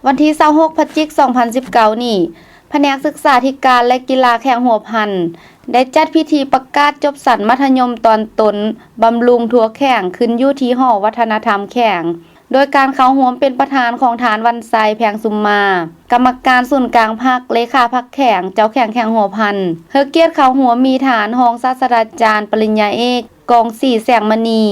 ວັນທີຊາວຫົກ ພະຈິກ ສອງພັນສິບເກົ້ານີ້, ພະແນກສຶກສາທິການ ແລະ ກິລາແຂວງຫົວພັນ ໄດ້ຈັດພິທີປະກາດຈົບຊັ້ນມັດທະຍົມຕອນຕົ້ນບຳລຸງທົ່ວແຂວງ ຂຶ້ນຢູ່ທີ່ຫໍວັດທະນະທຳແຂວງ ໂດຍການເຂົ້າຮ່ວມເປັນປະທານຂອງທ່ານ ວັນໄຊ ແພງຊຸມມາ ກຳມະການສູນກາງພັກ, ເລຂາພັກແຂວງ, ເຈົ້າແຂວງແຂວງຫົວພັນ. ໃຫ້ກຽດເຂົ້າຮ່ວມມີທ່ານຮອງສາດສະດາຈານ ປະລິນຍາເອກ ກອງສີ ແສງມະນີ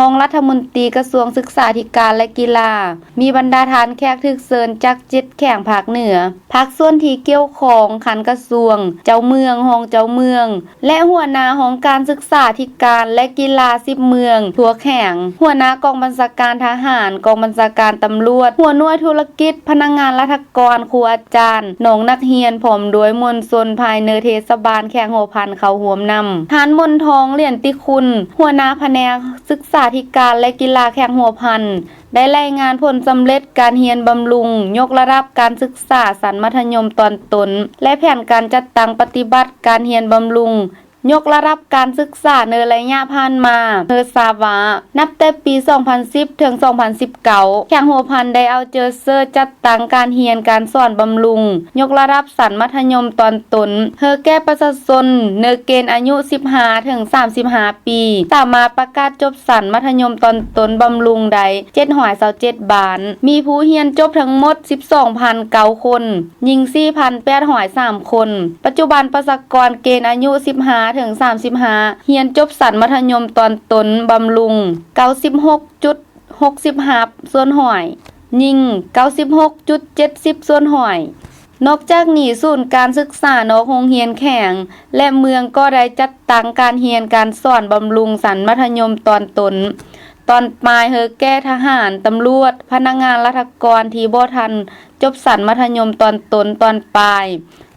ຮອງລັດຖະມົນຕີກະຊວງສຶກສາທິການ ແລະ ກິລາ, ມີບັນດາທ່ານແຂກຖືກເຊີນຈາກເຈັດແຂວງພາກເໜືອ, ພາກສ່ວນທີ່ກ່ຽວຂ້ອງ, ຂັ້ນກະຊວງ, ເຈົ້າເມືອງ, ຮອງເຈົ້າເມືອງ ແລະ ຫົວໜ້າຫ້ອງການສຶກສາທິການ ແລະ ກິລາສິບເມືອງທົ່ວແຂວງ, ຫົວໜ້າກອງບັນຊາການທະຫານ, ກອງບັນຊາການຕຳຫຼວດ, ຫົວໜ່ວຍທຸລະກິດ, ພະນັກງານລັດຖະກອນ, ຄູອາຈານ, ນ້ອງນັກຮຽນ ພ້ອມດ້ວຍມວນຊົນພາຍໃນເທດສະບານແຂວງຫົວພັນເຂົ້າຮ່ວມນຳ. ທ່ານ ມົນທອງ ຫຼຽນຕິຄຸນ ຫົວໜ້າພະແນກສຶກສາທິການ ແລະ ກິລາແຂວງຫົວພັນ ໄດ້ລາຍງານຜົນສຳເລັດການຮຽນບຳລຸງຍົກລະດັບການສຶກສາຊັ້ນມັດທະຍົມຕອນຕົ້ນ ແລະ ແຜນການຈັດຕັ້ງປະຕິບັດການຮຽນບຳລຸງຍົກລະດັບການສຶກສາໃນໄລຍະຜ່ານມາ ໃຫ້ຊາບວ່າ ນັບແຕ່ປີສອງພັນສິບ ເຖິງ ສອງພັນສິບເກົ້າ ແຂວງຫົວພັນໄດ້ເອົາໃຈໃສ່ຈັດຕັ້ງການຮຽນການສອນບຳລຸງຍົກລະດັບຊັ້ນມັດທະຍົມຕອນຕົ້ນ ໃຫ້ແກ່ປະຊາຊົນໃນເກນອາຍຸສິບຫ້າ ເຖິງ ສາມສິບຫ້າ ປີ ສາມາດປະກາດຈົບຊັ້ນມັດທະຍົມຕອນຕົ້ນບຳລຸງໄດ້ ເຈັດຮ້ອຍຊາວເຈັດ ບ້ານ, ມີຜູ້ຮຽນຈົບທັງໝົດ ສິບສອງພັນເກົ້າຄົນ, ຍິງ ສີ່ພັນແປດຮ້ອຍສາມຄົນ. ປັດຈຸບັນປະຊາກອນເກນອາຍຸສິບຫ້າ ເຖິງ ສາມສິບຫ້າ ຮຽນຈົບຊັ້ນມັດທະຍົມຕອນຕົ້ນບຳລຸງ ເກົ້າສິບຫົກຈຸດຫົກສິບຫ້າສ່ວນຮ້ອຍ, ຍິງ ເກົ້າສິບຫົກຈຸດເຈັດສິບສ່ວນຮ້ອຍ. ນອກຈາກນີ້, ສູນການສຶກສານອກໂຮງຮຽນແຂວງ ແລະ ເມືອງກໍໄດ້ຈັດຕັ້ງການຮຽນການສອນບຳລຸງຊັ້ນມັດທະຍົມຕອນຕົ້ນ, ຕອນປາຍ ໃຫ້ແກ່ທະຫານ, ຕຳຫຼວດ, ພະນັກງານລັດຖະກອນທີ່ບໍ່ທັນຈົບຊັ້ນມັດທະຍົມຕອນຕົ້ນ, ຕອນປາຍ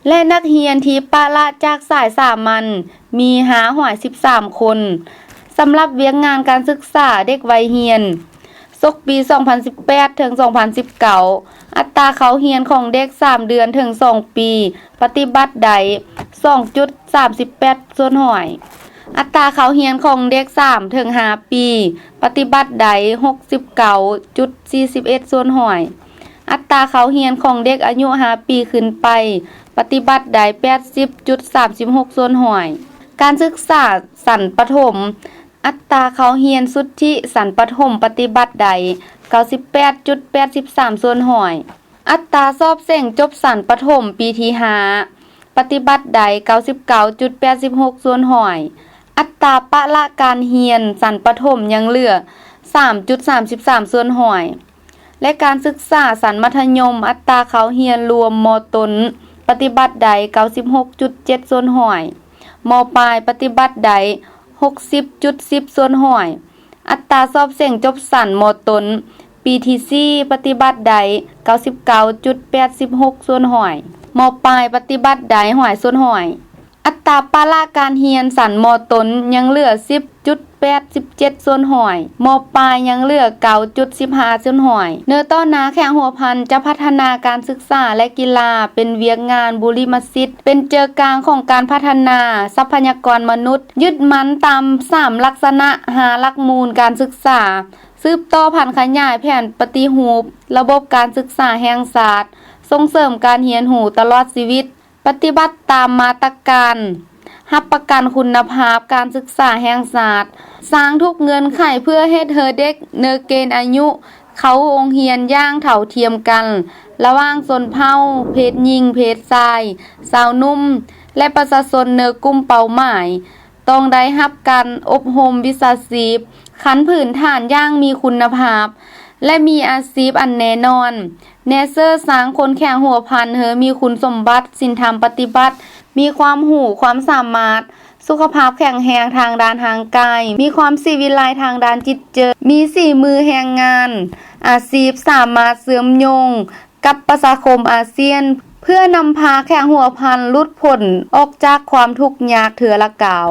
ແລະ ນັກຮຽນທີ່ປະລະຈາກສາຍສາມັນ ມີຫ້າຮ້ອຍສິບສາມຄົນ. ສຳລັບວຽກງານການສຶກສາເດັກໄວຮຽນ ສົກປີສອງພັນສິບແປດ ເຖິງ ສອງພັນສິບເກົ້າ ອັດຕາເຂົ້າຮຽນຂອງເດັກສາມເດືອນ ເຖິງ ສອງປີ ປະຕິບັດໄດ້ ສອງຈຸດສາມສິບແປດສ່ວນຮ້ອຍ, ອັດຕາເຂົ້າຮຽນຂອງເດັກສາມ ເຖິງ ຫ້າປີ ປະຕິບັດໄດ້ ຫົກສິບເກົ້າຈຸດສີ່ສິບເອັດສ່ວນຮ້ອຍ, ອັດຕາເຂົ້າຮຽນຂອງເດັກອາຍຸຫ້າປີຂຶ້ນໄປ ປະຕິບັດໄດ້ ແປດສິບຈຸດສາມສິບຫົກສ່ວນຮ້ອຍ. ການສຶກສາຊັ້ນປະຖົມ ອັດຕາເຂົ້າຮຽນສຸດທິຊັ້ນປະຖົມປະຕິບັດໄດ້ ເກົ້າສິບແປດຈຸດແປດສິບສາມສ່ວນຮ້ອຍ, ອັດຕາສອບເສັງຈົບຊັ້ນປະຖົມປີທີຫ້າ ປະຕິບັດໄດ້ ເກົ້າສິບເກົ້າຈຸດແປດສິບຫົກສ່ວນຮ້ອຍ, ອັດຕາປະລະການຮຽນຊັ້ນປະຖົມຍັງເຫຼືອ ສາມຈຸດສາມສິບສາມສ່ວນຮ້ອຍ. ແລະ ການສຶກສາຊັ້ນມັດທະຍົມ ອັດຕາເຂົ້າຮຽນລວມ ມ.ຕົ້ນ ປະຕິບັດໄດ້ ເກົ້າສິບຫົກຈຸດເຈັດສ່ວນຮ້ອຍ, ມ.ປາຍ ປະຕິບັດໄດ້ ຫົກສິບຈຸດສິບສ່ວນຮ້ອຍ, ອັດຕາສອບເສັງຈົບຊັ້ນ ມ.ຕົ້ນ ປີທີສີ່ ປະຕິບັດໄດ້ ເກົ້າສິບເກົ້າຈຸດແປດສິບຫົກສ່ວນຮ້ອຍ, ມ.ປາຍ ປະຕິບັດໄດ້ ຮ້ອຍສ່ວນຮ້ອຍ. ອັດຕາປະລະການຮຽນຊັ້ນ ມ.ຕົ້ນ ຍັງເຫຼືອ ສິບຈຸດແປດສິບເຈັດສ່ວນຮ້ອຍ, ມ.ປາຍ ຍັງເຫຼືອ ເກົ້າຈຸດສິບຫ້າສ່ວນຮ້ອຍ. ໃນຕໍ່ໜ້າ ແຂວງຫົວພັນຈະພັດທະນາການສຶກສາ ແລະ ກິລາ ເປັນວຽກງານບູລິມະສິດ, ເປັນເຈີກາງຂອງການພັດທະນາຊັບພະຍາກອນມະນຸດ, ຍຶດໝັ້ນຕາມສາມລັກສະນະ ຫ້າຫຼັກມູນການສຶກສາ, ສືບຕໍ່ຜັນຂະຫຍາຍແຜນປະຕິຮູບລະບົບການສຶກສາແຫ່ງຊາດ, ສົ່ງເສີມການຮຽນຮູ້ຕະຫຼອດຊີວິດ, ປະຕິບັດຕາມມາດຕະການຮັບປະກັນຄຸນນະພາບການສຶກສາແຫ່ງຊາດ, ສ້າງທຸກເງື່ອນໄຂເພື່ອເຮັດໃຫ້ເດັກໃນເກນອາຍຸເຂົ້າໂຮງຮຽນຢ່າງເທົ່າທຽມກັນ ລະຫວ່າງຊົນເຜົ່າ, ເພດຍິງ, ເພດຊາຍ, ຊາວໜຸ່ມ ແລະ ປະຊາຊົນໃນກຸ່ມເປົ້າໝາຍ. ຕ້ອງໄດ້ຮັບການອົບຮົມວິຊາຊີບຂັ້ນພື້ນຖານຢ່າງມີຄຸນນະພາບ ແລະ ມີອາຊີບອັນແນ່ນອນ, ແນເສີສ້າງຄົນແຂວງຫົວພັນໃຫ້ມີຄຸນສົມບັດສິນທຳປະຕິບັດ, ມີຄວາມຮູ້ຄວາມສາມາດ, ສຸຂະພາບແຂງແຮງທາງດ້ານຮ່າງກາຍ, ມີຄວາມສີວິໄລທາງດ້ານຈິດໃຈ, ມີສີມືແຮງງານ, ອາຊີບສາມາດເຊື່ອມໂຍງກັບປະຊາຄົມອາຊຽນ ເພື່ອນຳພາແຂວງຫົວພັນຫຼຸດພົ້ນອອກຈາກຄວາມທຸກຍາກເທື່ອລະກ້າວ.